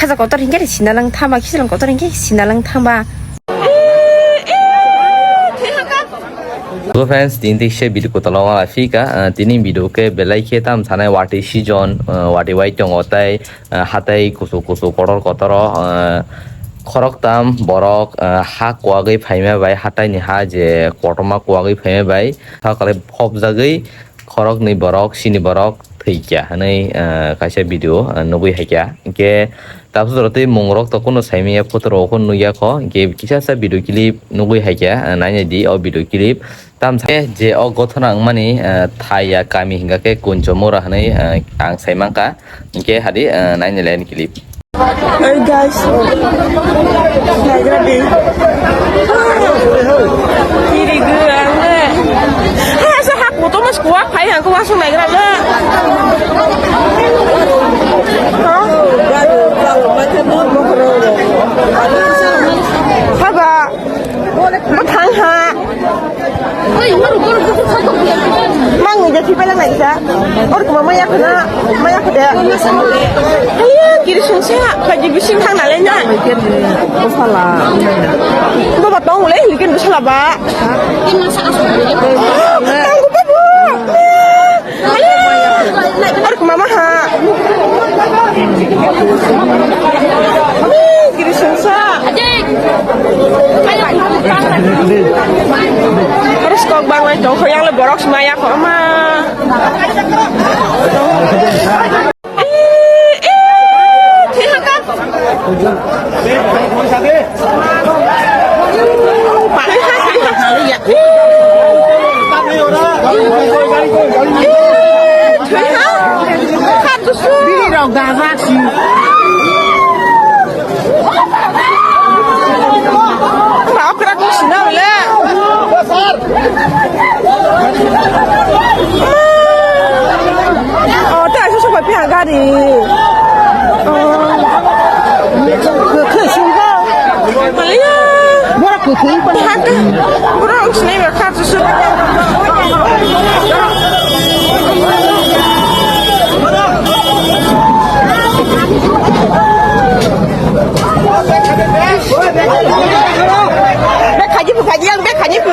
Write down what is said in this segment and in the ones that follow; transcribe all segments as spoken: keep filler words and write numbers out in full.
Khaja kotor hinkhe sinal wng thangba, khichlang kotor hinkhe sinal wng thangba. Hello friends, tini teisa video kotor o wngla phika, ah, tini video khe belai khe tam sanai watwi season, ah, watwi wai tongo tei, ah, hatai kuchuk kuchuk kotor kotor o, ah, khoroktam borok, ah, ha kwagwi phaima bai, hatai ni ha je kotorma kwagwi phaima bai, ha kwlai phobjagwi khoroknwi borok, chini borok thwikya hwnwi, ah, kaisa video, ah, nugwi haikya. Hinkhe tabuk jora tei mungrok to kunu saimanya photo rok kunu nukya kho, hinkhe kisa sa video clip nugwi haikya, ah, nainai di o video clip. Tamsa je o gothona wngmani, ah, thai ya kami hinkha khe Kunchomura hwnwi, ah, ang sai mankha. Hinkhe hadi, ah, nainai lai clip. Hey guys, naigra di. Kiri gu ang le. Ha, sa hak moto mas kuak phai ang kuak sung naigra le. Haba, mo thang ha. Mang ni je thipela nai sa. Or kuma maya khuna, maya khude. Haya, kiri sungsa, kaji bising thang nalai na. Bosala. Baba tong le, likin bosala ba. Tang ko babu. Haya. Or kuma maha. Kiri sungsa. Terus kok bang lai tong khoyang le borok maya kho ma. Bini rok dajak si. Okra ko sina le. Oh, ta isu sobai phi gari. Oh. Kwthwi sungkha. Maliya. Bora kwthwi pa. Haka. Bora usni ba kha susu. Be khaji pu khaji ang be khaji pu.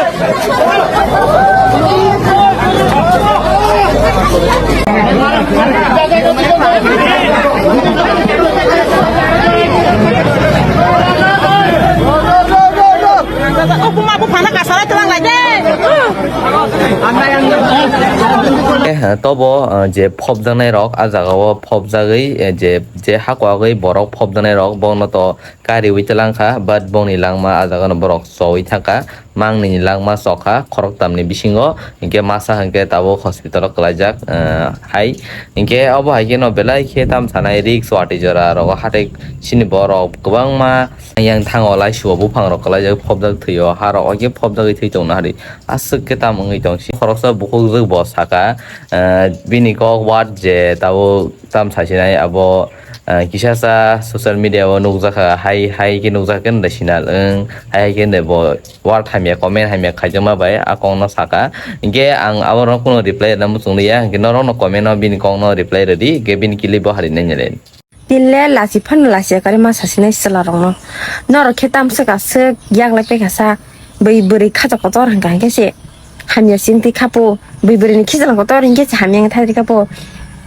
Eh, tobo, eh, je phobjaknai rok, ah jaga o phobjagwi, eh, je, je hakwagwi borok phobjaknai rok, bono to kariwi twlang kha, but bongni langma ah jaga no borok chowi thang kha, mangni ni langma chok kha, khoroktam ni bisingo, hinkhe masa hinkhe tabuk hospital o kwlaijak, eh, hai, hinkhe obo hai khe no belai khe tam sanai risk watwi jora rogo hatai chini borok kwbangma yang thango lai suo buphang rok kwlaijak phobjak thwio, ha rok o khe phobjagwi thwi tongna hari aswk khe tam wngwi tong si khoroksa bukhukjwk bo saka, eh, bini kok wat je tabuk tam sasinai abo, ah, kisa sa social media o nukjakha, hai, hai khe nukjakha khe sinal wng, hai, hai khe bo word hamya, comment hamya khaijakma bai a kokno saka. Hinkhe ang aborok kuno reply rwna muchung liya, hinkhe norokno comment o bini kokno reply rwdi, hinkhe bini clip bo harinai nai. Tile lasi phano lasi kari ma sasinai chwla rokno. Norok khe tamswk aswk yaklai paikha sa. Bui bwrwi khacha kotor hwnkha hinkhe se hamya se wngtwi khapo, bui bwrwini khijalang kotor hinkhe se hamya wngthai khapo.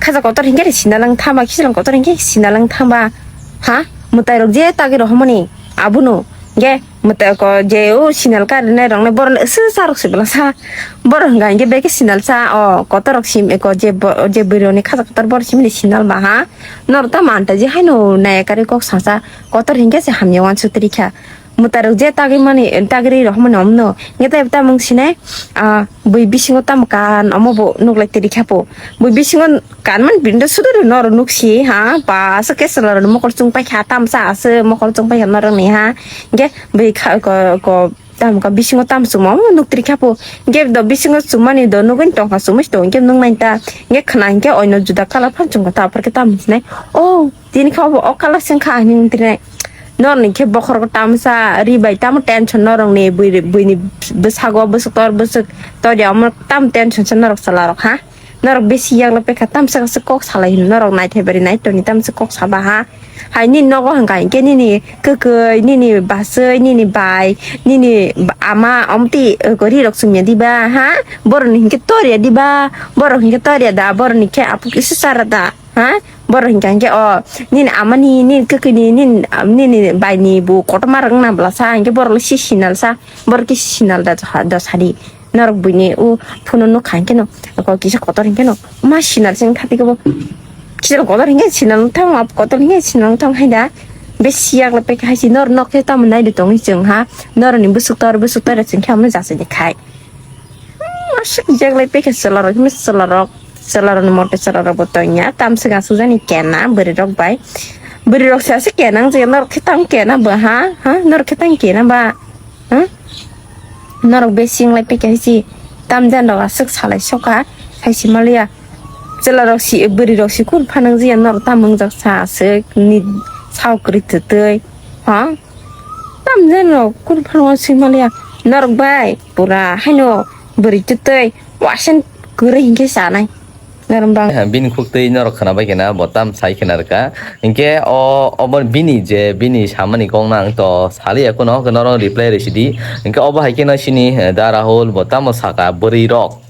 Khacha kotor hinkhe sinal wng thangba, khijalang kotor hinkhe sinal wng thangba. Ha? Mwtai rok je tagwi rohormani abono hinkhe mwtai ko je o sinal karinai roknai borok aswk charwk se bwlasa. Borok hwnkha hinkhe beke sinal cha o kotor rok sim eko je bo-, je bwrwi rokni khacha kotor borok simini sinal ba ha. Norok ta manta je haino naya kari kok sasa kotor hinkhe se hamya wansuk twi kha. Mwtai rok je tagwi mani, tagwi rwi rohormani omno. Nge tai tamo wng sinai, ah, bui bisingo tamo kan omo bo nuklai tiri khapo. Bui bisingo kan man bindo sudu rw norok nuksi, ha, ba, aswk khe chwla rok mokol chwng paikha, tamsa aswk mokol chwng paikha norok ni, ha. Nge bui kha, ko, ko, tamo ka bisingo tamo chwngma omo nuk tiri khapo. Nge do bisingo chwngmani do nugwi tongkha chwngwi tong, nge nuk nai ta. Nge khna hinkhe oino juda colour phan chwngkha ta, apor khe tamo sinai. Oh. Tini khe obo o colour se wngkha hinwi wng tini. Norokni khe bokhorok tamsa ri bai tamo tension norokni bui, buini bwsago bwswk tor bwswk tor ya omo tamo tension se norok chwla rok ha. Norok besi yaklai pekha, tamsa kasa kok salai hino, norok naithai bari nai toni, tamsa kok saba ha. Hai nini nogo hwnkha hinkhe nini kwkwi, nini bachwi, nini bai, nini ba-, ama omtwi, eh, rirok chwngya diba ha? Borokni hinkhe torya diba? Borok hinkhe torya da, borokni khe apuk isu chara da ha? Borok hinkha hinkhe o nini amani, nini kwkwini, nini, nini baini bo kotorma rwngna bwlasa hinkhe borok le si sinal sa, borok khe si sinal da, da sadi. Norok buini o phone-o nukha hinkhe no, kok kisa kotor hinkhe no, ma sinal se wngkha tei kebo. Kisa kotor hinkhe sinal wngthang, ma kotor hinkhe sinal wngthang hai da. Besi yaklai pekha hai se nor nok khe tamo naidi tongwi chwng ha. Norokni bwswk tor, bwswk tor chwng khe amo jasa de khai. Hmm, aswk yaklai pekha chwlarok, himwi chwlarok, chwlarokni mote chwlarok bo tongya. Tamswk aswk jani kena bwrwi rok bai. Bwrwi rok se aswk kena wng je, norok khe tamo kena bo ha? Ha? Norok khe tamo kena ba? Ha? Norok besi wnglai pekha hai se, tamjani rok aswk salai soka, hai se maliya. Chwla rok si, bwrwi rok si kun phanang jiya, norok tamo wngjak sa aswk, ni sao kwrwi twtwi. Ha? Tamjani rok kun phanang si maliya. Norok bai pura haino bwrwi twtwi, wasen kwrwi hinkhe sanai. Norok bang. Bini khuk twi norok khwna bai khe na, bo tam sai khe na rwkha. Hinkhe o, obo bini je bini samani kok no ang to saliya kuno, hwnkhe norok reply rwsidi. Hinkhe obo hai khe no sini, eh, Da Rahul bo tamo saka bwrwi rok.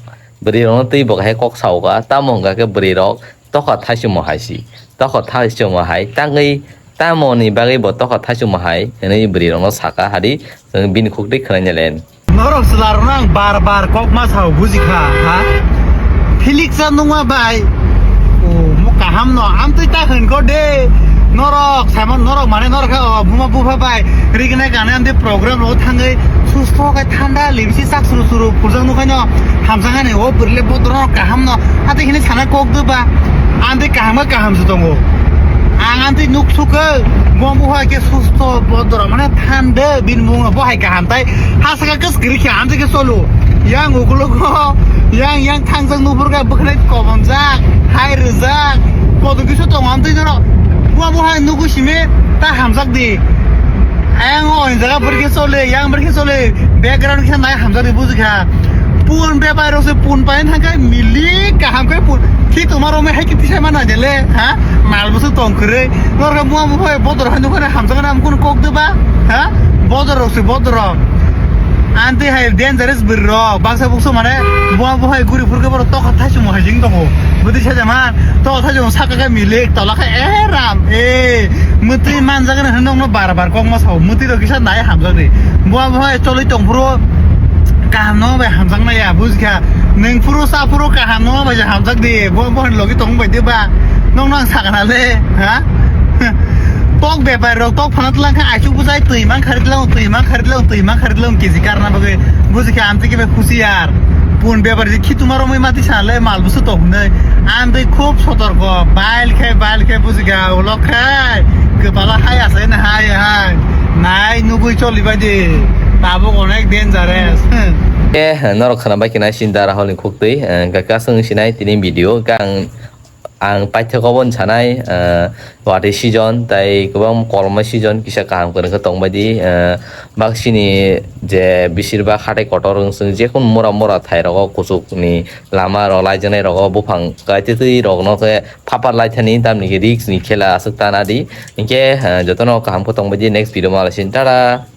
Bwrwi rok no twi bo hai kok saoka. Tamo hwnkha khe bwrwi rok tokha thaichwmo hai si. Tokha thaichwmo hai tangwi tamoni bagwi bo tokha thaichwmo hai hwnwi bwrwi rok no saka hadi. Chwng bini khuk twi khwnai nalen. Norok chwla rok no ang bar bar kok ma sao buji kha, ha? Felix sa nungma bai. O, mo kaham no, amtwi ta hwn ko de. Norok, Simon, norok mane norok kha, o, buma bupha bai. Rignai gane amtwi program ro thangwi, susto khe thanda, libisi sak suru suru, purjak nukhai no, hamjak ani, o, bwrwile bodro no kaham no, ate hini sana kok de ba. Amtwi kaham khe kaham se tongo. Ang amtwi nuk sukhe, buma bupha khe susto, bodro, mane thanda, bin mung no, bo hai kaham tai. Ha saka kwskwrwi khe amtwi khe cholo. Yang ukulogo, yang, yang thangjak nuphurkha bwkhwnai kobonjak, hai rwjak. Koto kisu tongo amtwi norok. Bua bua hai nugo simi ta hamjak di. Ayang o jaga bwrwi khe chole, yang bwrwi khe chole. Background khe nai hamjak di bujikha. Pun bepai rok se pun pai thangkha milik kaham khe pun. Khi tuma rok me hai khe tisai mana jele, ha? Mal busu tong kwrwi. Norok bua bua hai bodor hai nukhai hamjak na am kun kok de ba, ha? Bodor rok se bodor rok. Anti hai dangerous bwrwi rok, baksa buksa mane bua bua hai guri phurkhe borok tokha thaichung hai jing tongo. Bwtwi saja man, tokha thaichung saka khe milik, tola khe eh ram, eh, mwtwi manjak na hwnwi nokno bar bar kok ma sao, mwtwi rok kisa nai hamjak di. Bua bua hai cholwi tong phuru kaham no bai hamjak nai ya, bujikha. Nwng phuru sa phuru kaham no bai hamjak di, bua bua hai logi tong bai di ba. Nokno ang sakana le, ha? Tok bepari rok tok phana tlang kha, aichuk bujai twi man khari tlang, twi man khari tlang, twi man khari tlang, kiji karna bagwi buji kha amtwi khe bai khusi ar. Pun bepari je khitu maro mui mati sa le mal busu tok hnai. Amtwi khub sotorko, bail khe, bail khe buji kha, ulo khai, kwpala hai asai na hai, hai. Nai nugui choli bai di, tabuk onek dangerous. Eh, norok khana bai khe nai sin Da Rahul ni khuk twi, eh, ga kasung sinai tini video, ga ang Ang paithago bo wng sanai, ah, watwi season, tai kwbang kolomma season kisa kaham kwrwng khe tongbaidi, ah, bak sini je besir bak hatai kotor wng chwng, jekunu mura mura thai rogo, kuchuk ni lama rok laijaknai rogo, buphang kaitwi twi rok no khe phapar lai thani, tamni khe risk ni khela aswk ta nadi. Hinkhe, ah, jotono kaham khe tongbaidi, next video ma lai sini, tata.